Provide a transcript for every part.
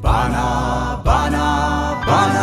ባና ባና ባና።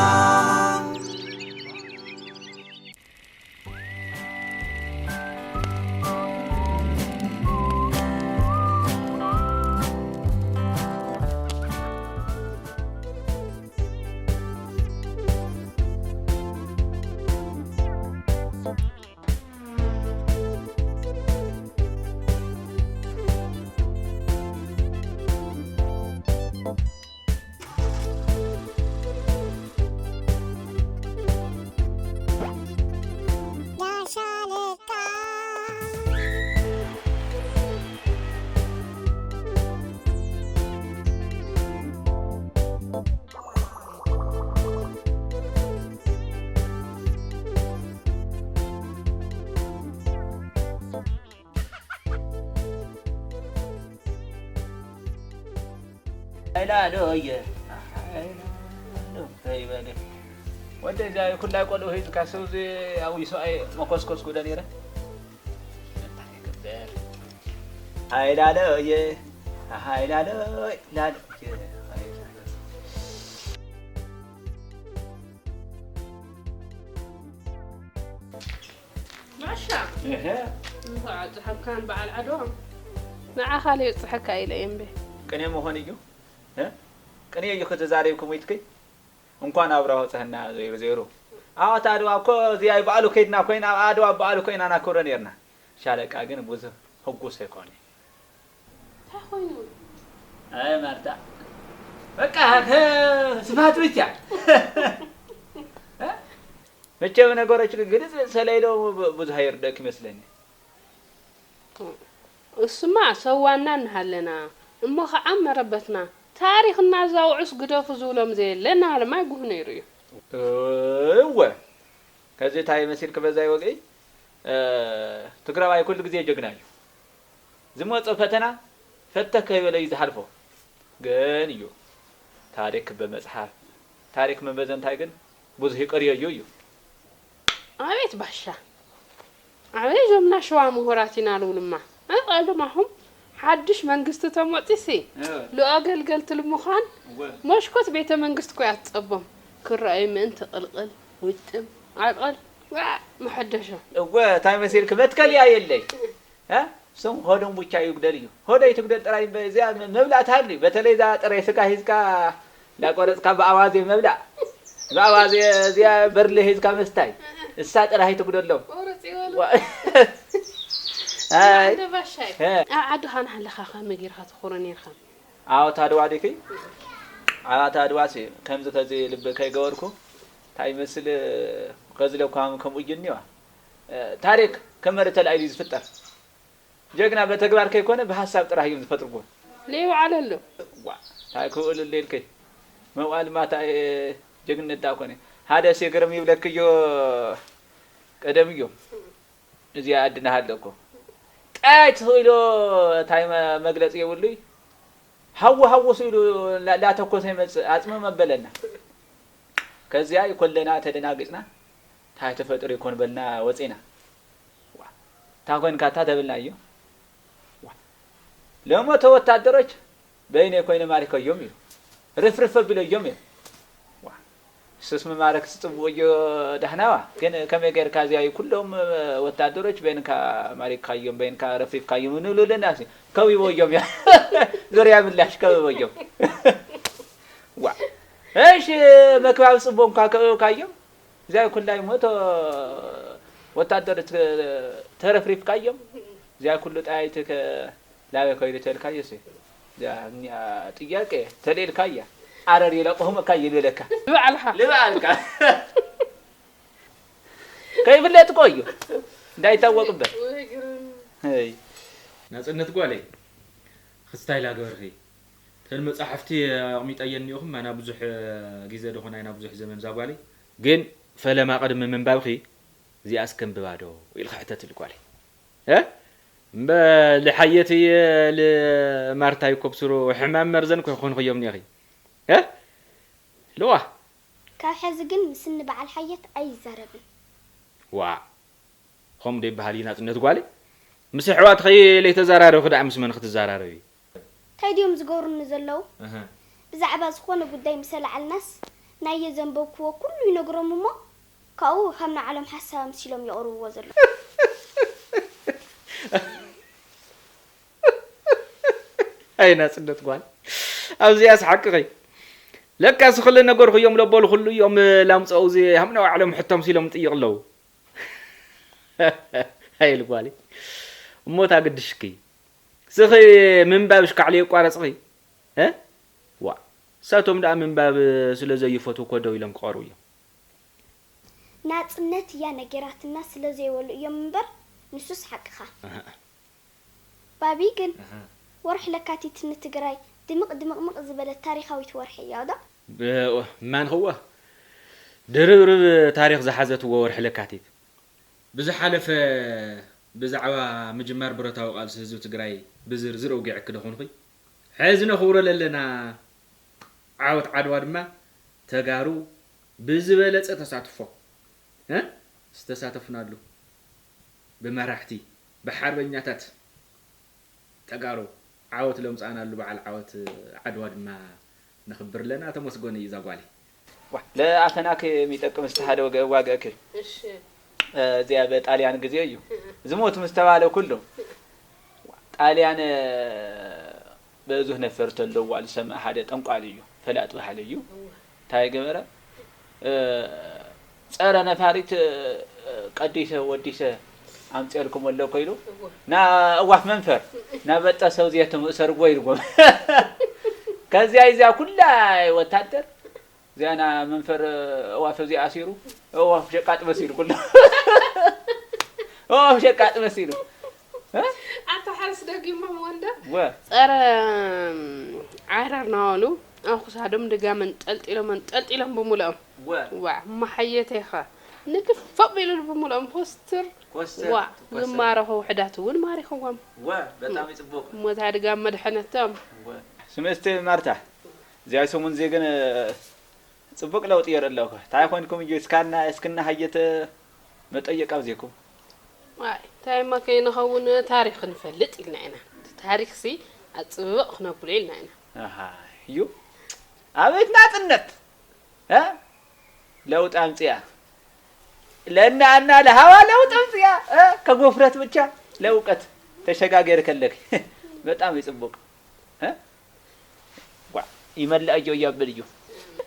ኣይላሎየ ኣይላሎ ከይበለ ወደ እዚኣ ኩላይ ቆልኡ ሒዝካ ሰው እዚ ኣብኡ ሰብኣይ መኮስኮስ ጉደ ነይረ። እንታይ ይግበር? ኣይላሎየ ኣይላሎየ ኣይላሎየ ኣይላሎየ። ባሻ እህ እንኳዕ ኣብፅሐካን በዓል ዓድዋ። ንዓኻ ለይብፅሐካ ኢለ እየ እምበይ። ቅኔ መኾን እዩ እ ቅኔ እዩ ከተዛሪብኩም ኢትክይ እንኳን ኣብራ ወፀህና ዘይሩ ዘይሩ ኣዋት ኣድዋ እኮ እዚኣ በዓሉ ከይድና ኮይና ኣብ ኣድዋ በዓሉ ኮይና ናክብሮ ነርና ሻለቃ ግን ብዙ ህጉስ ኣይኮነ እንታይ ኮይኑ ኣይ ማርታ በቃ ስፋት ብቻ መቸም ነገሮች ግልጽ ሰለይሎ ብዙ ኣይርደክ ይመስለኒ እስማ ሰዋና እናሃለና እሞ ኸዓ መረበትና ታሪኽና ዛውዑስ ግደፉ ዝብሎም ዘየለ እናሃለ ማይ ጉህ ነይሩ እዩ። እወ ከዚ ታይ መሲልኪ በዛይ ወግዒ ትግራዋይ ኩሉ ግዜ ጀግና እዩ ዝመጾ ፈተና ፈተ ከይበለ እዩ ዝሓልፎ ግን እዩ ታሪክ በመጽሓፍ ታሪክ መመዘንታይ ግን ብዙህ ይቅርየዩ እዩ። ኣቤት ባሻ ኣበይ ዞም ናሸዋ ምሁራት ኢና ልብሉማ ኣቃልማኹም ሓድሽ መንግስቲ ተሞጺሲ ልኣገልገልቲ ልምዃን መሽኮት ቤተ መንግስቲ ኮያ ትጸቦም ክረኣዩ ምእንቲ ቅልቅል ውጥም ዓቀል ዋዕ መሐደሾ እወ ታይ መሲልኪ መትከል እያ የለይ እ ስም ሆዶም ብቻ ይጉደል እዩ። ሆደይ ትጉደል ጥራይ እዚኣ መብላእ ትሃሉ። በተለይ እዛ ጥረ ስጋ ሂዝካ እንዳቆረፅካ ብኣዋዜ መብላእ። ብኣዋዜ እዚኣ በርለ ሂዝካ ምስታይ። እሳ ጥራይ ትጉደሎም። ቆረፅ ይበሉ። ኣይ። ኣደ ባሻይ። እ። ኣብ ዓድኻ እናሃለኻ ከመይ ጌርካ ትኾሮ ኔርካ? ዓወት ኣድዋ ዲኺ? ዓወት ኣድዋሲ ከምዚ ከዚ ልቢ ከይገበርኩ እንታይ ይመስል ከዚ ለኳ ከምኡ እጅኒዋ። ታሪክ ከመሪ ተላኢሉ እዩ ዝፍጠር። ጀግና በተግባር ከይኮነ ብሃሳብ ጥራህ እዮም ዝፈጥርዎ። ለይውዓለሉ። ዋ ታይ ክውእልሉ ኢልከይ መውዓል ማታ ጀግንነት ዳ ኮነ ሃደስ የገርም ይብለክዮ ቀደም እዮም እዚኣ ኣድና ሃለኮ ጣይ ትኽእሎ ታይ መግለፂ የብሉይ ሃዎ ሃዎ ስኢሉ ላተኮሰ ይመፅእ ኣፅምም ኣበለና ከዚኣ ይኮለና ተደናጊፅና ታይ ተፈጥሩ ይኮን በልና ወፂና እታ ኮይንካ እታ ተብልና እዩ ለሞ ተወታደሮች በይነ ኮይነ ማሪከዮም እዩ ርፍርፍ ኣቢለዮም እዩ ስስ መማረክ ስፅቡቅ እዮ ዳህናዋ ግን ከመይ ገርካ እዚኣ ኩሎም ወታደሮች በይንካ ማሪክካዮም በይንካ ረፍሪፍካዮም ንብሉ ኣለና ከቢቦ እዮም ያ ዙርያ ምላሽ ከቢቦ እዮም ዋ እሺ መክባብ ፅቡቅ እንኳ ከቢብካዮም እዚኣ ኩላ እሞ ወታደር ተረፍሪፍካዮም እዚኣ ኩሉ ጠያይቲ ላበይ ከይዱ ተልካዮ ሲ እዚኣ ጥያቄ ተልኢልካያ ኣረር ይለቅሁመካ ይልበለካ ንባዕልኻ ንባዕልካ ከይፍለጥ እኮ እዩ እንዳይታወቅ እምበር ወይ ግርም ይ ናፅነት ጓለይ ክስታይ ላገበርኺ ተን መፃሕፍቲ ኣቕሚጠየን እኒኦኹም ኣና ብዙሕ ግዜ ዶ ኾነ ኣይና ብዙሕ ዘመን እዛ ጓለይ ግን ፈለማ ቅድሚ ምንባብኺ እዚኣስ ከንብባ ዶ ኢልኺ ሕተትሊ ጓለይ እ እምበ ልሓየት እየ ልማርታይ ኮብስሩ ሕማም መርዘን ኮንኽዮም እኒኦኺ እ ልዋ ካብ ሐዚ ግን ምስ እኒ በዓል ሓየት ኣይዛረብን። ዋእ ኸምኡ ዶ ይበሃል እዩ ናፅነት ጓለይ? ምስ ኣሕዋትኺ ለይተዘራረብኺ ደኣ ምስ መን ክትዘራረቢ? እንታይ ድዮም ዝገብሩኒ ዘለዉ? እህ ብዛዕባ ዝኾነ ጉዳይ ምስ ኣልዓልናስ፣ ናየ ዘንበብክዎ ኩሉ ይነግሮም እሞ፣ ካብኡ ካብ ንዓሎም ሓሳብ ኣምሲሎም የቕርብዎ ዘለዉ። ኣይ ናጽነት ጓል፣ ኣብዚኣስ ሓቅኺ። ለካስ ክለ ነገርኩ እዮም ለበሉ ኩሉ እዮም ላምፀው እዚ ሃምና ባዕሎም ሕቶም ሲሎም ጥይቕ ኣለዉ። ኣይል ጓል እሞ ታግድሽኪ ስኺ ምንባብሽ ካዕሊ የቋረፅኺ። እ? ዋ እሳቶም ደኣ ምንባብ ስለ ዘይፈትዉ እኮ ደው ኢሎም ክቐርቡ እዮም። ናጽነት እያ ነጊራትና ስለ ዘይበሉ እዮም እምበር፣ ንሱስ ሓቅኻ። ባቢ ግን፣ ወርሒ ለካቲት ንትግራይ ድምቕ ድምቕምቕ ዝበለት ታሪኻዊት ወርሒ እያ ዶ? ማንኽዎ ድርብርብ ታሪኽ ዝሓዘትዎ ወርሒ ለካቲት። ብዝሓለፈ ብዛዕባ ምጅማር ብረታዊ ቃልሲ ህዝቢ ትግራይ ብዝርዝር ኣውጊዐኪ ዶ ኾንኹይ? ሕዚ ነኽብሮ ለለና ዓወት ዓድዋ ድማ ተጋሩ ብዝበለፀ ተሳትፎ እ ዝተሳተፍናሉ ብመራሕቲ ብሓርበኛታት ተጋሩ ዓወት ለምፃእናሉ በዓል ዓወት ዓድዋ ድማ ነኽብር ኣለና። ተመስገን እዩ እዛ ጓለይ። ዋ ለኣፈናክ የሚጠቅም እስቲ ሓደ ወገ እዋገእክ እሺ እዚኣ በጣልያን ግዜ እዩ ዝሞት ምስ ተባለ ኩሉ ጣልያን በእዙህ ነፈርቲ ኣለዋ ዝሰምዐ ሓደ ጠንቋል እዩ ፈላጥ ባህል እዩ እንታይ ገበረ ጸረ ነፋሪት ቀዲሰ ወዲሰ ኣምፅኤልኩም ኣለኩ ኢሉ ንኣእዋፍ መንፈር ናበጠሰው ዜትም እሰርጎ ኢልዎም ከዚያ ይዚያ ኩላ ወታደር እዚኣ ና መንፈር እዋፍ እዚኣ ኣሲሩ እዋፍ ሸቃጥ መሲሉ ኩሉ እዋፍ ሸቃጥ መሲሉ ኣታ ሓርስ ደጊሞም ወንደ ወ ጸረ ዓረር ናበሉ ኣብ ክሳዶም ድጋ መንጠልጢሎም መንጠልጢሎም ብምልኦም ወ ዋ እሞ ሓየተይኸ ንክፈቕ ኢሉ ብምልኦም ኮስትር ኮስተር ዋ ኮስተር ዝማረኹ ውሕዳት እውን ማሪኽዎም ወ በጣም ይጽቡቅ እሞ እታ ድጋ መድሐነቶም ወ ስምዕቲ ማርታ እዚኣ ሰሙን ዜ ግን ጽቡቅ ለውጢ የርኢ ኣለኹ እንታይ ኮንኩም እዩ እስካና እስክና ሃየተ መጠየቅ ኣብዜኩም ዋይ እንታይ እማ ከይንኸውን ታሪኽ ክንፈልጥ ኢልና ኢና እቲ ታሪኽሲ ኣጽብቕ ክነብሎ ኢልና ኢና ኣሃ እዩ ኣቤት ናጽነት እ ለውጥ ኣምጽያ ለና እና ለሃዋ ለውጥ ኣምጽያ እ ከጎፍረት ብቻ ለእውቀት ተሸጋገር ከለክ በጣም ይጽቡቅ እ ጓ ይመልእ ኣዮ እያብል እዩ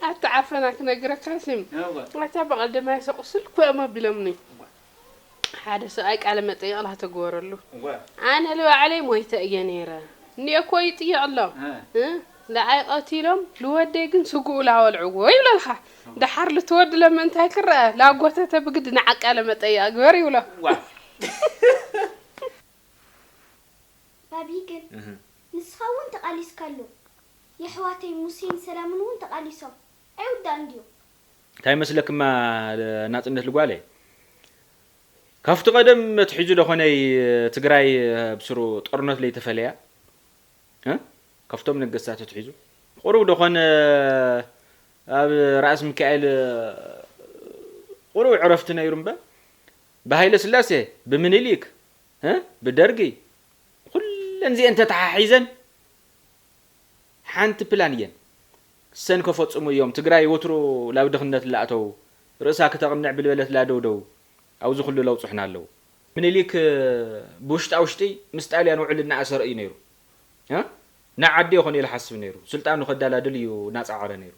ኣታ ዓፈና ክነግረካ ስም እወ ኣታ በቐደማይ ሰቑስል ኮ እዮም ኣቢሎምኒ ሓደ ሰብኣይ ቃለ መጠይቕ ላተገበረሉ እወ ኣነ ልባዕለይ ሞይተ እየ ነይረ እንዲኦ እኮ ይጥየቕ ኣሎ እ እ ንዓይ ቀቲሎም ልወደይ ግን ስግኡ ላበልዕዎ ይብለልካ ደሓር ልትወዲ ለምእንታይ ክረአ ላጎተተ ብግዲ ንዓ ቃለ መጠይቕ ግበር ይብሎ ዋ ባቢ ግን ንስኻ እውን ተቓሊስካሉ። የሕዋተይ ሙሴን ሰላምን እውን ተቓሊሶም። ኣይውዳእን ድዩ? እንታይ መስለክማ ናጽነት ልጓለይ ካብቲ ቀደም ኣትሒዙ ደኾነይ ትግራይ ብስሩ ጦርነት ለይተፈለያ እ? ካብቶም ነገስታት ኣትሒዙ ቁሩብ ደኾነ ኣብ ራእስ ሚካኤል ቁሩብ ዕረፍቲ ነይሩ እምበር ብሃይለ ስላሴ ብምኒሊክ እ? ብደርጊ ኩለን እዚአን ተተሓሒዘን ሓንቲ ፕላን እየን ሰን ከፈፅሙ እዮም ትግራይ ወትሩ ላብ ድኽነት ላእተው ርእሳ ክተቕንዕ ብልበለት ላደውደው ኣብዚ ኩሉ ለውፅሑና ኣለዉ ምኒሊክ ብውሽጣ ውሽጢ ምስ ጣልያን ውዕል እናኣሰረ እዩ ነይሩ ንዓዲ ይኾን ኢሉ ሓስብ ነይሩ ስልጣኑ ከዳላድል እዩ እናፃዓረ ነይሩ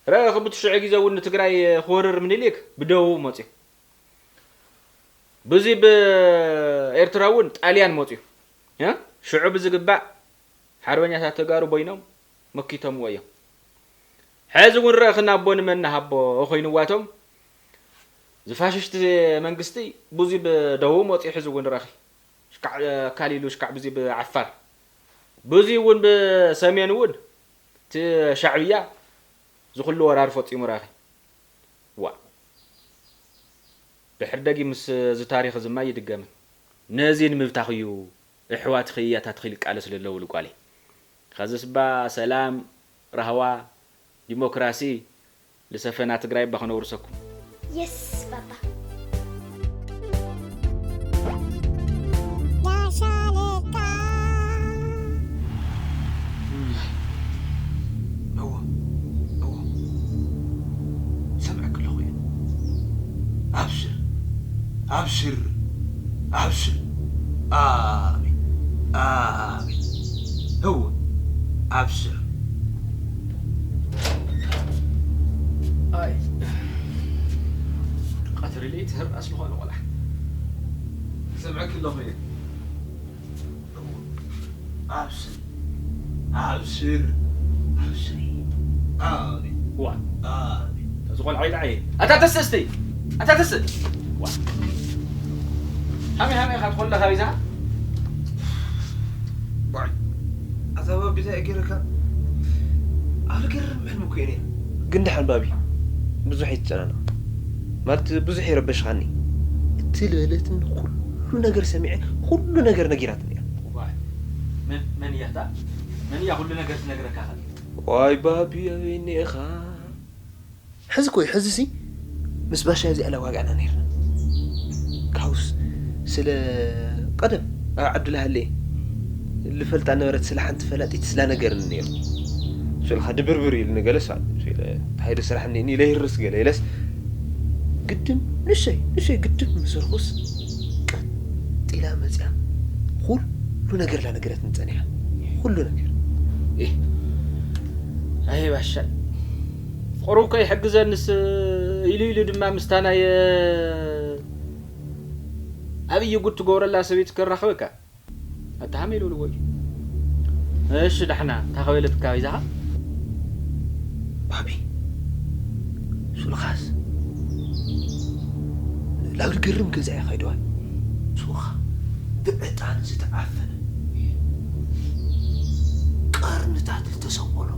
ረእኽቡቲ ሽዑ ግዜ እውን ንትግራይ ክወርር ምኒሊክ ብደቡብ መፅዩ ብዙ ብኤርትራ እውን ጣልያን መፅዩ ሽዑ ብዝግባእ ሓርበኛታት ተጋሩ ቦይኖም መኪቶምዎ እዮም። ሕዚ እውን ረእኽና ኣቦ ንመን ንሃቦ ኾይንዋቶም ዝፋሽሽቲ መንግስቲ ብዙ ብደቡብ መፂኡ ሕዚ እውን ረእኺ ሽካዕ ካሊሉ ሽካዕ ብዙ ብዓፋር ብዙ እውን ብሰሜን እውን እቲ ሻዕብያ ዝኹሉ ወራር ፈፂሙ ረእኺ ዋ ድሕር ደጊምስ እዚ ታሪኽ እዚ ማይ ይድገምን ነዚ ንምብታኽ እዩ እሕዋትኺ እያታትኺ ልቃለስ ለለዉ ልጓለይ ኸዚ ስባ ሰላም ራህዋ ዲሞክራሲ ልሰፈና ትግራይ እባ ኸነውርሰኩም የስ ባባ። ኣብሽር፣ ኣብሽር። ኣሜን፣ ኣሜን። እወ፣ ኣብሽር። ኣይ፣ ቀትሪ ለይቲ ህር ኣስልኾ ኣለቖላ። ሰምዐኪ ኣለኹ እየ። ኣብሽር፣ ኣብሽር፣ ኣብሽር። ኣሜን። ዋ። ኣሜን። እዚ ቆልዓ ኢልዓየ። ኣታ ተስእ እስቲ። ኣታ ተስእ። ዋ። ሃመይ ሃመይ ኢኻ ትኾን ለኻ ቢዛ? ባይ። ኣታ ባቢ እንታይ ገይረካ? ኣብ ልገርም ሕልሚ እኮ እየ ነይረ። ግን ደሓን ባቢ፣ ብዙሕ ኣይትጨናነቕ። ማለት ብዙሕ ይረበሽኻኒ። እቲ ልበለትኒ ኩሉ ነገር ሰሚዐ፣ ኩሉ ነገር ነጊራትኒ እያ። ዋይ፣ መን መን እያ እታ? መን እያ ኩሉ ነገር ትነግረካ ኸ? ዋይ ባቢ ኣበይ እኒኤኻ? ሕዚ እኮ እዩ፣ ሕዚ ሲ ምስ ባሻ እዚኣ ለዋጋዕና ነይርና። ካውስ ስለ ቀደም ኣብ ዓዱ ለሃለየ ልፈልጣ ነበረት፣ ስለ ሓንቲ ፈላጢት ስላ ነገርኒ ነይሩ። ስልኻ ድብርብር ኢሉ ንገለ ሰዓት ስለ ተሃይዶ ስራሕ እኒኒ ኢለ ይርስ ገለ ኢለስ ግድም ንሸይ ንሸይ ግድም መሰርኩስ ቀጥ ኢላ መፅያ ኩሉ ነገር ላ ነገረትኒ ፀኒሓ። ኩሉ ነገር። ኤህ፣ ኣይ ባሻ፣ ፍቕሩ እኮ ይሕግዘንስ ኢሉ ኢሉ ድማ ምስታ ናይ ኣብይ ጉድ ትገብረላ ሰበይቲ ከራኽበካ። ኣታ ሃመይ ልብልዎ እዩ። እሺ፣ ዳሕና፣ እንታይ ከበለትካ በይዛኻ? ባቢ፣ ሱልኻስ ናብ ዝገርም ገዛ እዩ ኸይደዋል። ሱኻ ብዕጣን ዝተዓፈነ ቀርንታት ዝተሰቆሎ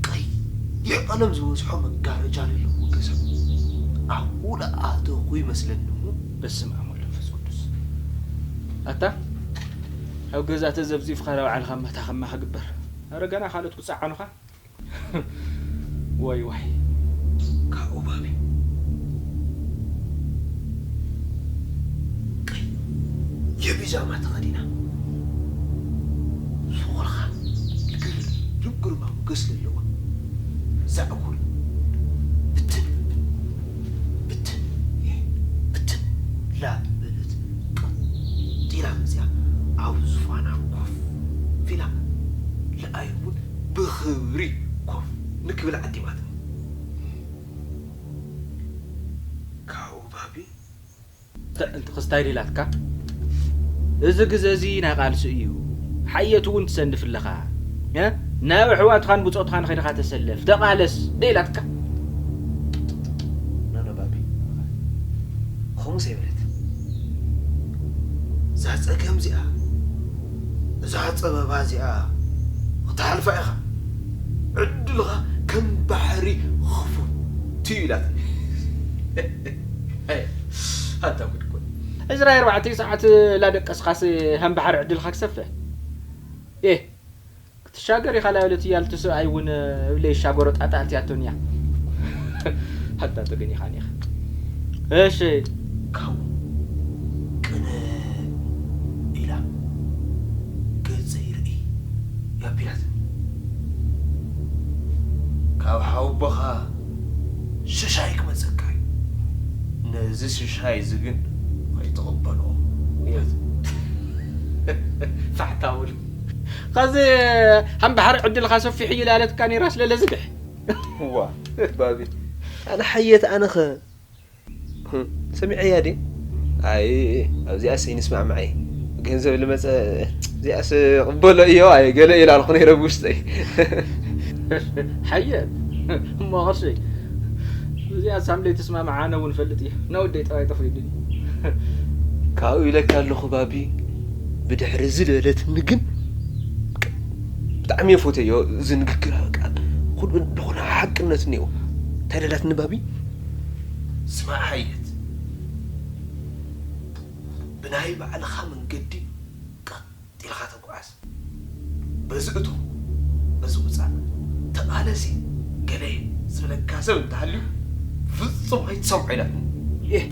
ቀይሕ ቀለም ዝበዝሖ መጋረጃ ዘለዎ ገዛ ኣብኡ ለኣተኹ ይመስለኒ እሞ። በስመ ኣብ ወወልድ ወመንፈስ ቅዱስ። ኣታ ኣብ ገዛ ተዘብዚፍካ ለባዕልኻ ማታ ከማኻ ግበር። ኣረ ገና ካልኦት ክጸዓኑኻ። ወይ ወይ። ካብኡ ባቢ ቀይ የቢዛማ ተኸዲና ሱቑልኻ ልግርም ግርማ ሞገስ ለለዋ ዛዕጉል ብትን ብትን ብትን ላበለት ቀጢላ መፅያ ኣብ ዙፋና ኮፍ ኢላ ለኣይ እውን ብኽብሪ ኮፍ ንክብል ዓዲማትና። ካብኡ ባቢ እንታይ ክስታይ ኢላትካ? እዚ ግዜ እዚ ናይ ቃልሲ እዩ። ሓየት እውን ትሰንፍ ኣለኻ። እ? ናብ ኣሕዋትኻን ብጾትኻን ኸይድኻ ተሰለፍ፣ ተቓለስ ዶ ኢላትካ? ኖ፣ ኖ፣ ባቢ። ከምኡስ ኣይበለት። እዛ ጸገም እዚኣ፣ እዛ ጸበባ እዚኣ ክትሓልፋ ኢኻ። ዕድልኻ ከም ባሕሪ ክፉት እዩ ኢላትኒ። ኣታ ጉድ እኮ። ዕስራን ኣርባዕተን ሰዓት ላደቀስካስ ሃም ባሕሪ ዕድልካ ክሰፍሕ? ኤህ፣ ክትሻገር ኢኻ ላበለት እያ፣ እቲ ሰብኣይ እውን እብለ ይሻገሮ ጣጣ ኣትያቶን እያ። ኣታ ተገኒኻኒ ኢኻ። እሺ። ካብኡ ቅነ ኢላ ገጸይ ርእይ ኣቢላትኒ። ካብ ሓውቦኻ ሽሻይ ክመጸካ እዩ። ነዚ ሽሻይ እዚ ግን ከይትቕበሎ። ፋሕታውል። ኸዚ ሃም ባሕሪ ዕድልኻ ሰፊሕ እዩ ላለትካ ነይራ ስለ ለዝግሕ። ዋ፣ ባቢ። ኣነ ሓየት ኣነኸ ሰሚዐያ ድየ? ኣይ፣ ኣብዚኣስ ኣይንስማዕማዕ እየ። ገንዘብ ልመጸ፣ እዚኣስ ቅበሎ እዮ፣ ኣይ፣ ገለ ኢለ ኣልኩ ነይረ ብውሽጠይ። ሓየት፣ እሞ ቅርሸይ፣ እዚኣስ ሃም ለይትስማማዕ ኣነ እውን እፈልጥ እየ። ነወደይ ጠባይ ጠፊኡኒ። ካብኡ ኢለካ ኣለኹ ባቢ፣ ብድሕሪ እዚ ልበለትኒ ግን ብጣዕሚ እየ ፈትየዮ፣ እዚ ንግግራ፣ በቃ፣ ኩሉ ዝኾነ ሓቅነት እኒኦ። እንታይ ደላትኒ ባቢ? ስማዕ ሓየት፣ ብናይ ባዕልኻ መንገዲ ቀጥ ኢልካ ተጓዓዝ። በዚ እቶ፣ በዚ ውፃእ፣ ተቓለሲ፣ ገለ ዝብለካ ሰብ እንተሃልዩ ፍጹም ኣይትሰምዖ ኢላትኒ። ኤህ፣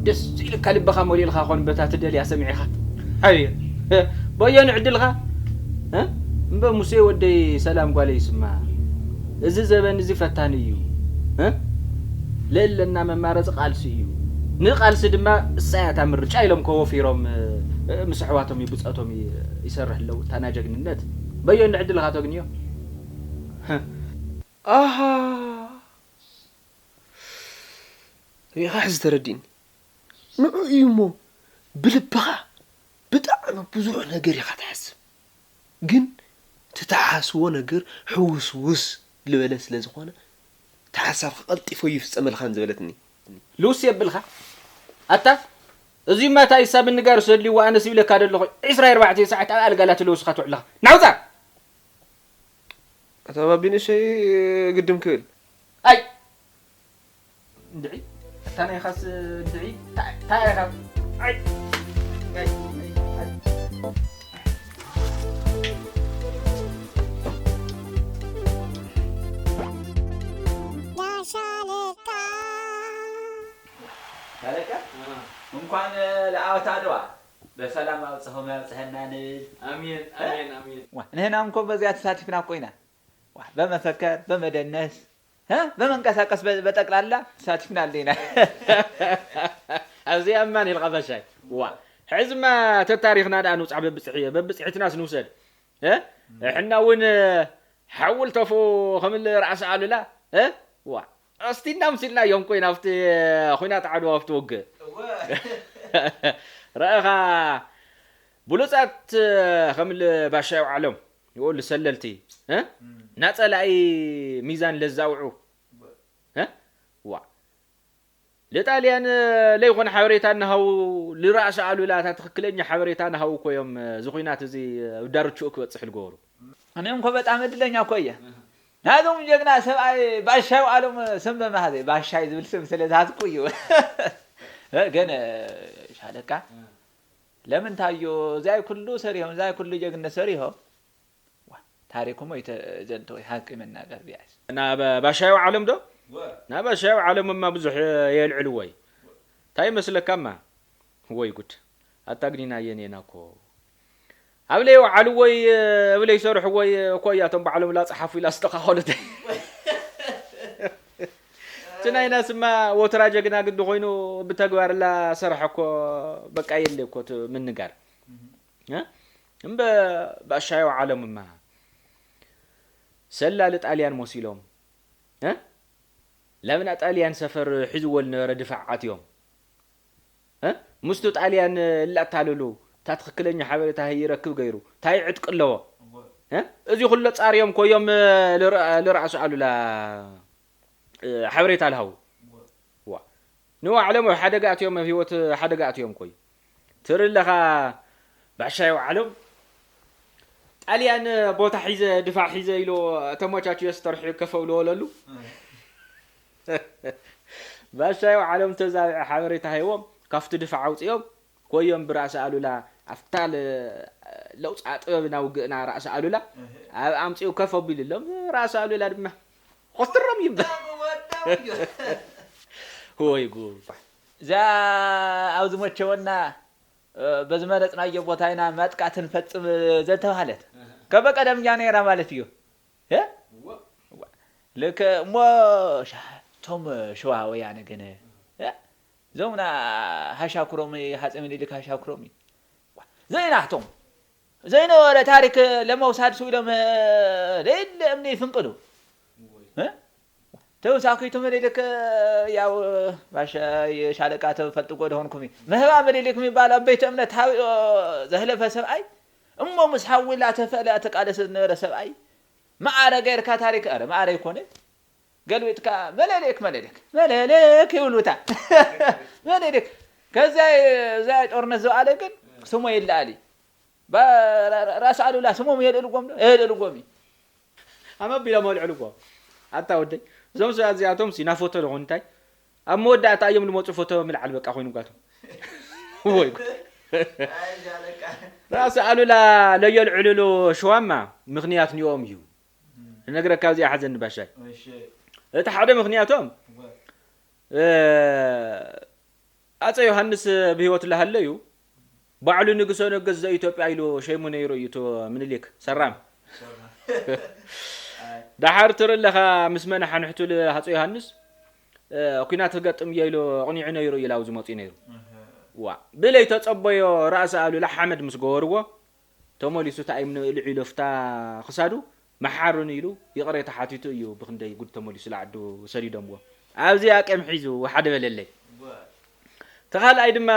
ደስ ኢልካ ልብኻ ሞሊልካ ኾን በታ ትደልያ ሰሚዕኻ። ኣየ፣ በየኑ ዕድልኻ? እ? እምበ ሙሴ ወደይ ሰላም ጓለይ ስማ። እዚ ዘበን እዚ ፈታኒ እዩ። እ? ለለና መማረፂ ቃልሲ እዩ። ንቃልሲ ድማ እሳ እያ እታ ምርጫ ኢሎም ከወፊሮም፣ እ፣ ምስ ኣሕዋቶም እዩ ብጸቶም ይ-፣ ይሰርሕ ኣለዉ። እታ ናይ ጀግንነት በዮ እንድዒ ድልኻ ተግንዮ። ኣሃ፣ ሪኢኻ ሕዚ ተረዲእኒ። ንዑ እዩ እሞ ብልብኻ ብጣዕሚ ብዙሕ ነገር ኢኻ ትሓስብ። ግን እቲ ትሓስቦ ነገር ሕውስውስ ዝበለ ስለ ዝኾነ፣ እቲ ሓሳብካ ቀልጢፉ ኣይፍጸመልካን ዝበለትኒ። ልውስ የብልካ። ኣታ፣ እዚማ እንታይ እሳ ምንጋር ስደልይዎ ኣነስ ይብለካ ደለኹ፣ ዒስራ ኣርባዕተ ሰዓት ኣብ ኣልጋ ላትለውስኻ ትውዕልኻ። ናውጻ! ኣታ ባቢ ንእሸይ ግድም ክብል። ኣይ! እንድዒ፣ ኣታ ናይኻስ እንድዒ፣ ታ-፣ ታይ ኢኻ? ኣይ! ኣይ! ኣይ! ኣይ! ሻለቃ። ሻለቃ፣ እንኳን ለዓወት ዓድዋ በሰላም ኣብጽኹም ያብጽሐና ንብል። ኣሜን፣ ኣሜን፣ ኣሜን። ዋ፣ ንሕና እንኮ በዚኣ ተሳቲፍና እኮ ኢና። ዋ፣ በመፈከር፣ በመደነስ፣ እ? በመንቀሳቀስ በ-፣ በጠቅላላ ተሳቲፍና ኣለና። ኣብዚኣ እማን ኢልካ ባሻይ። ዋ፣ ሕዝማ ተታሪኽና ደኣ ንውጻዕ በብጽሒ-፣ በብጽሒትናስ ንውሰድ። እ? ሕና እውን ሓውል ተፉ ከምል ራእሲ ኣሉላ፣ እ? ዋ፣ ኣስቲና ምሲልናዮም ኮይና ኣብቲ ኹናት ዓድዋ ኣብቲ ውግእ። እወ። ረእኻ ብሉጻት ከምል ባሻይ ውዓሎም ይወሉ ሰለልቲ፣ እ? እም። ናጸላኢ ሚዛን ለዛውዑ። እወ። እ? ዋ። ለጣልያን ለይኾነ ሓበሬታ እናሃቡ፣ ልራእሲ ኣሉላ እታ ትኽክለኛ ሓበሬታ እናሃቡ እኮ እዮም፣ እዚ ኹናት እዚ ኣብ ዳርችኡ ክበጽሕ ዝገበሩ። እኔ እንኮ በጣም እድለኛ እኮ እየ። እህ። ናዞም ጀግና ሰብኣይ ባሻይ ውዓሎም ስም በመሃዘ፣ ባሻይ ዝብል ስም ስለ ዝሃዝኩ እዩ። እ፣ ግን፣ እ፣ ሻለቃ፣ እህ። ለምንታዮ እዚኣይ ኩሉ ሰሪሆም፣ እዚኣይ ኩሉ ጀግነት ሰሪሆም፣ ዋ፣ ታሪኩም ወይ ተ-፣ ዘንተ ወይ ሓቂ መናገር ቢያስ። ናብ ባሻይ ዓለም ዶ? ወ። ናብ ባሻይ ዓለም እማ ብዙሕ የልዕልዎ እዩ። እንታይ ይመስለካማ? ወይ ጉድ። ኣታ ግኒና የኔና እኮ። ኣብ ለይ ዓልዎ ይ-፣ ኣብ ለይ ሰርሕዎ ይ-፣ እኮ እያ እቶም ባዕሎም ላጽሓፉ ኢላ ዝተኻኸሉት። እቲ ናይና ስማ ወትራ ጀግና ግዲ ኮይኑ ብተግባር ላ ሰርሐ እኮ በቃ የለ እኮ እቲ ምንጋር። እ? እምበ ባሻዮ ዓለምማ ሰላሊ ጣልያን መሲሎም፣ እ? ላብና ጣልያን ሰፈር ሒዝዎ ልነበረ ድፋዕ ኣትዮም፣ እ? ምስቱ ጣልያን እላታለሉ፣ እታ ትኽክለኛ ሓበሬታ ይረክብ ገይሩ፣ ታይ ዕጥቂ ኣለዎ? እ? እዚ ኩሎ ጻርዮም ኮዮም፣ እ፣ ልራ-፣ ልራእሱ ኣሉላ፣ እ፣ ሓበሬታ ልሃቡ። ዋ። ንባዕሎም ኣብ ሓደጋ ኣትዮም፣ ኣብ ህይወት ሓደጋ ኣትዮም ኮይ። ትርኢ ኣለኻ ባሻይ ባዕሎም ጣልያን ቦታ ሒዘ፣ ድፋዕ ሒዘ ኢሉ ተመቻችዮ ስተርሑ ከፈው ልወለሉ። ባሻይ ባዕሎም ተዛብዐ ሓበሬታ ሂቦም፣ ካብቲ ድፋዕ ኣውፅኦም፣ ኮዮም ብራእሲ ኣሉላ፣ ኣብታ ለ-፣ ለውፃ ጥበብና ውግእና ራእሲ ኣሉላ፣ እህ። ኣብ ኣምፅኡ ከፍ ኣቢሉሎም፣ ራእሲ ኣሉላ ድማ ኮስትሮም ይበል። ወዳው እዩ። ወይ ጉድ። እዛ ኣብ ዝመቸወና፣ እ፣ በዝመረጽናዮ ቦታ ኢና ማጥቃት ንፈጽም ዘተባህለት። እህ። ከበቀደም እያ ነይራ ማለት እዩ። እ? እወ። ልክ እሞ ሻ-፣ እቶም ሸዋ ወያነ ግን፣ እ? እዞምና ሃሻኩሮም፣ ሃፀይ ምኒልክ ሃሻኩሮም እዩ። ዋ፣ ዘይናቶም፣ ዘይነበረ ታሪክ ለመውሳድ ስኢሎም፣ እ፣ ለይለ እምኒ ይፍንቅሉ። እወ። እ? ተውሳኺቱ ምኒልክ፣ ያው፣ ባሻ፣ ሻለቃ ተፈልጥዎ ዶ ኾንኩም እዩ። ምህባ ምኒልክ የሚባል ኣብ ቤተ እምነት ሓቢኦ ዘሕለፈ ሰብኣይ፣ እሞ ምስ ሓዊ ላተፈለ ተቃለሰ ዝነበረ ሰብኣይ፣ ማዕረ ገይርካ ታሪክ፣ ኣረ፣ ማዕረ ይኮነ። ገልቢጥካ፣ መለሌክ፣ መለሌክ፣ መለሌክ ይብሉታ። መለሌክ። ከዛ፣ እዛ ጦርነት ዝወዓለ ግን ስሞ ይለኣል እዩ። ባ-፣ ራ-፣ ራ-፣ ራስ ኣሉላ ስሞም የልዕልዎም ዶ? የልዕልዎም እዩ። ኣመ ቢሎም ኣልዕልዎ። ኣታ ወደይ፣ እዞም ሰባት እዚኣቶም ሲ፣ ና ፎቶ ልኾኑ እንታይ? ኣብ መወዳእታ እዮም ልመፁ ፎቶ ምልዓል በቃ ኮይኑ ጋቶም። ወይ ጉድ። ኣይ፣ ጃለቃ። ራስ ኣሉላ ለየልዕልሉ ሽዋማ ምኽንያት ኒኦም እዩ። እም። እነግረካ እዚኣ ሓዘኒ ባሻይ። እሺ። እቲ ሓደ ምኽንያቶም፣ ወ። እ፣ ኣፀ ዮሃንስ ብህይወት ላሃለዩ፣ ባዕሉ ንግሰ ነገስ ዘኢትዮጵያ ኢሉ ሸይሙ ነይሩ እዩ፣ እቶ ምኒልክ ሰራም። ሰራም። ኣይ። ደሓር ትርኢ ኣለኻ፣ ምስ መን ሓንሕቱ ል-፣ ሃፀ ዮሃንስ፣ ኩናት ክገጥም እየ ኢሉ ኣቕኒዑ ነይሩ እዩ ላው ዝመፅኡ ነይሩ። ዋ ብለይ ተፀበዮ ራእሲ ኣሉላ ሓመድ ምስ ገበርዎ ተመሊሱ ተኣይም ልዒሉ ፍታ ክሳዱ መሓሩን ኢሉ ይቕሬታ ሓቲቱ እዩ ብክንደይ ጉድ ተመሊሱ ላዓዱ ሰዲዶምዎ። ኣብዚኣ ቄም ሒዙ ሓደ በለለይ። ተኻልኣይ ድማ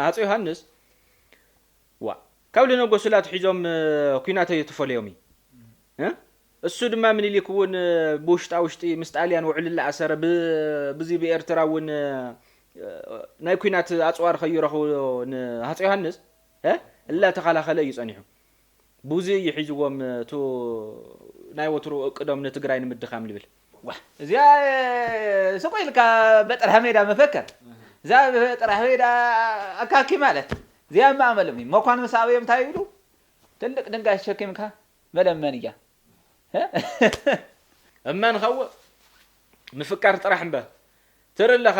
ሃፀ ዮሃንስ ዋ ካብ ልነጎስላ ትሒዞም ኩናት እየተፈለዮም እዩ። እሱ ድማ ምኒልክ እውን ብውሽጣ ውሽጢ ምስ ጣልያን ውዕል ላኣሰረ ብዚ ብኤርትራ እውን ናይ ኩናት ኣፅዋር ከይረኽቡ ንሃፀ ዮሃንስ እላተኸላኸለ እዩ ፀኒሑ። ብዙ እዩ ሒዝዎም ቱ ናይ ወትሩ እቅዶም ንትግራይ ንምድኻም ልብል። ዋ እዚኣ ስቁ ኢልካ በጥራሕ ሜዳ መፈከር እዛ በጥራሕ ሜዳ ኣካኪ ማለት እዚኣ ማእመሎም እዩ መኳን ምስ ኣበዮም እንታይ ይብሉ ትልቅ ድንጋይ ተሸኪምካ መለመን እያ። እመን ኸውእ ምፍቃር ጥራሕ እምበር ትርኢ ኣለኻ።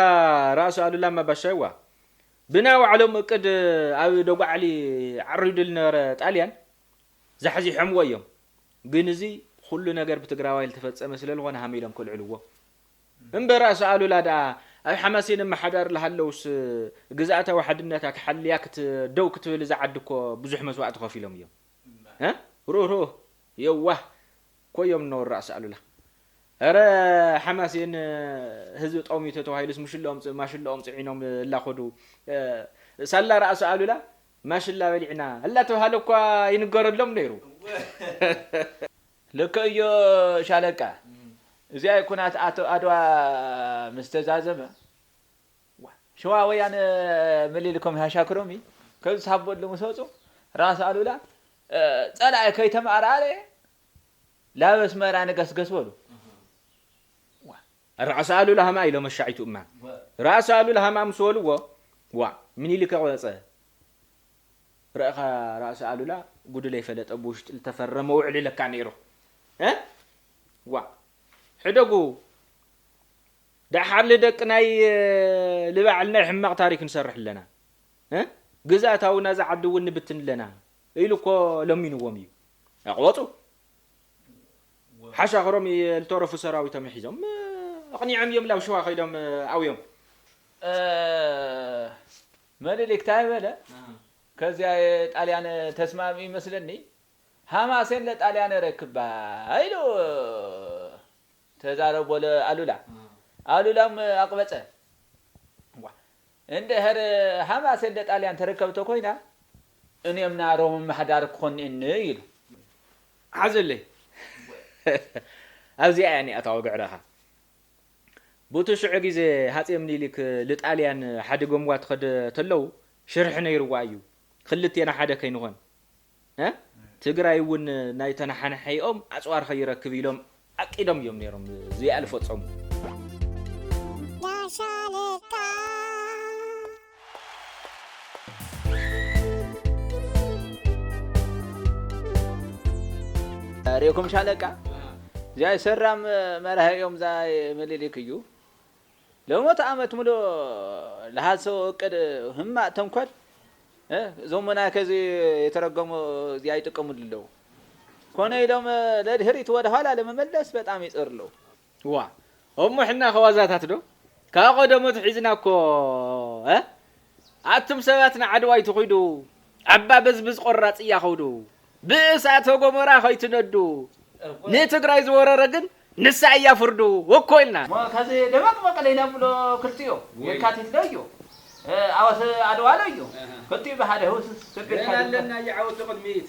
ራእሲ ኣሉላ ማባሻይዋ ብናይ ባዕሎም እቅድ ኣብ ደጓዕሊ ዓሪዱ ዝነበረ ጣልያን ዛሕዚሖምዎ እዮም። ግን እዚ ኩሉ ነገር ብትግራዋይ ዝተፈፀመ ስለዝኾነ ሃመ ኢሎም ከልዕልዎ እምበር ራእሲ ኣሉላ ደኣ ኣብ ሓማሴን ኣመሓዳሪ ዝሃለውስ ግዝኣታዊ ሓድነታ ክሓልያ ክትደው ክትብል እዛ ዓዲ እኮ ብዙሕ መስዋእቲ ከፊሎም እዮም። ርኡህ ርኡህ የዋህ ኮዮም ነበሩ ራእሲ ኣሉላ። ኧረ ሓማሴን ህዝቢ ጠሚቱ ተባሂሉስ ምሽለኦም ማሽለኦም ፅዒኖም እላኸዱ ሳላ ራእሲ ኣሉላ ማሽላ በሊዕና እላተባሃለ እኳ ይንገረሎም ነይሩ። ልክእ እዮ ሻለቃ። እዚኣ ኩናት ኣቶ ኣድዋ ምስ ተዛዘመ ሸዋ ወያነ ምልልኮም ሃሻክሮሚ ከዚ ዝሃበሉ ምስ ወፁ ራስ ኣሉላ ፀላኢ ከይተማራረ ላብ ኣስመራ ንገስገስ በሉ። ራእሲ ኣሉላ ሃማ ኢሎም ኣሻዒቱ እማ ራእሲ ኣሉላ ሃማ ምስ በልዎ ዋ ምኒልክ ኣቕበፀ። ረእኻ ራእሲ ኣሉላ ጉዱ ለይፈለጠ ብውሽጢ ዝተፈረመ ውዕሊ ለካ ነይሩ። እ? ዋ ሕደጉ ደሓር ልደቂ ናይ ልባዕል ናይ ሕማቕ ታሪክ ንሰርሕ ኣለና። እ? ግዝኣታውና ዝዓዲ እውን ንብትን ኣለና ኢሉ እኮ ለሚንዎም እዩ። ኣቕበፁ ሓሻኽሮም ዝተረፉ ሰራዊቶም ሒዞም ኣቕኒዖም እዮም ላብ ሸዋ ከይዶም ኣውዮም። መሊሊክ ታይ በለ ከዚያ የጣልያን ተስማሚ ይመስለኒ ሃማሴን ለጣልያን ረክባ ኢሉ ተዛረቦ ለኣሉላ ኣሉላም ኣቅበፀ እንድሕር ሃማሴን ለጣልያን ተረከብቶ ኮይና እኔምና ሮም ማሕዳር ክኾንኒ ኢሉ ሓዘለይ ኣብዚኣ እያ ኒኣታ ወግዕረኻ ቡቲ ሽዑ ግዜ ሃጼ ምኒልክ ልጣልያን ሓዲጎምዋ ትኸድ ተለው ሽርሒ ነይርዋ እዩ ክልቴና ሓደ ከይንኾን ትግራይ እውን ናይ ተነሓንሐይኦም ኣፅዋር ከይረክብ ኢሎም ኣቂዶም እዮም ነይሮም እዚኣ ዝፈፀሙ ሪእኩም ሻለቃ እዚኣ ሰራም መራሒ እዮም ዛ ምኒልክ እዩ ለሞት ዓመት ሙሉ ለሃሰው እቅድ ህማቅ ተንኮል እዞም መናከዚ የተረገሙ እዚኣ ይጥቀሙሉ ኣለዉ ኮነ ኢሎም ለድህሪት ወደ ኋላ ለመመለስ በጣም ይፅር ኣለዉ ዋ እሞ ሕና ከዋዛታት ዶ ካብ ቀደሞት ሒዝና እኮ ኣቱም ሰባት ንዓድዋይ ትኹዱ ዓባ በዝብዝ ቆራፅ እያ ከውዱ ብእሳተ ጎመራ ከይትነዱ ንትግራይ ዝወረረ ግን ንሳ እያ ፍርዱ እኮ ኢልና። ከዚ ደመቅመቅ ለይና ብሎ ክልቲኦ የካቲት ዶ እዩ ኣወት ኣድዋ ዶ እዩ ክልቲኡ ብሓደ ህውስስ ስብል ገና ኣለና እየ ዓወት ቅድሚት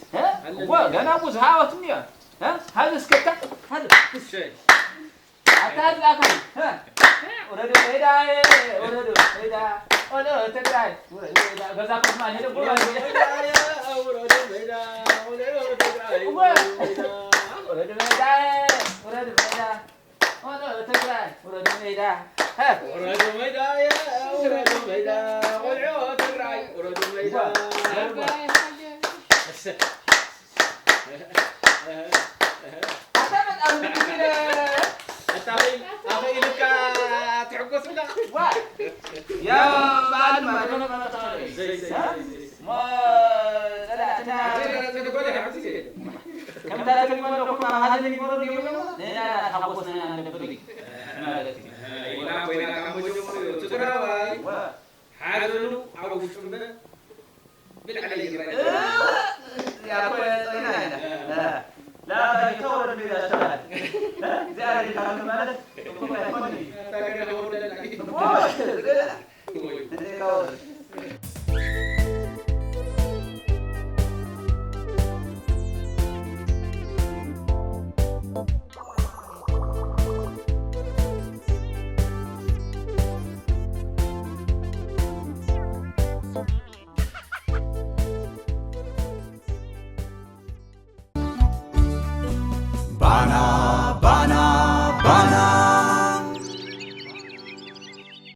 እወ ገና ብዙሕ ዓወት እኒኦ ሀዚ እስከታ ሀዚ ኣታ ሀዚ ኣታ ውረዱ ሜዳ ውረዱ ሜዳ ቆሎ ትግራይ ውረዱ ሜዳ ገዛ ኮስማ ሄደ ውረዱ ሜዳ ውረዱ ሜዳ ውረዱ ሜዳ ውረዱ ሜዳ ቆሎ ትግራይ ውረዱ ሜዳ ውረዱ ሜዳ ውረዱ ሜዳ ቆልዑ ትግራይ ውረዱ ሜዳ ኮይና ካብ መጀመርዮ ትግራዋይ ሓዘኑ ኣብ ውሽጡ እምበር ብላዕሊ ይረአ። እዚኣ እኮ ጸይና ኢና። ላታ ይተወረ ቢላ ሸባል። እዚኣ ሪካ ማለት ጽቡቕ ኣይኮነን እዩ። ታገዳ ወደላ እሞ፣ እዚ ገና። እዚ ካወረ።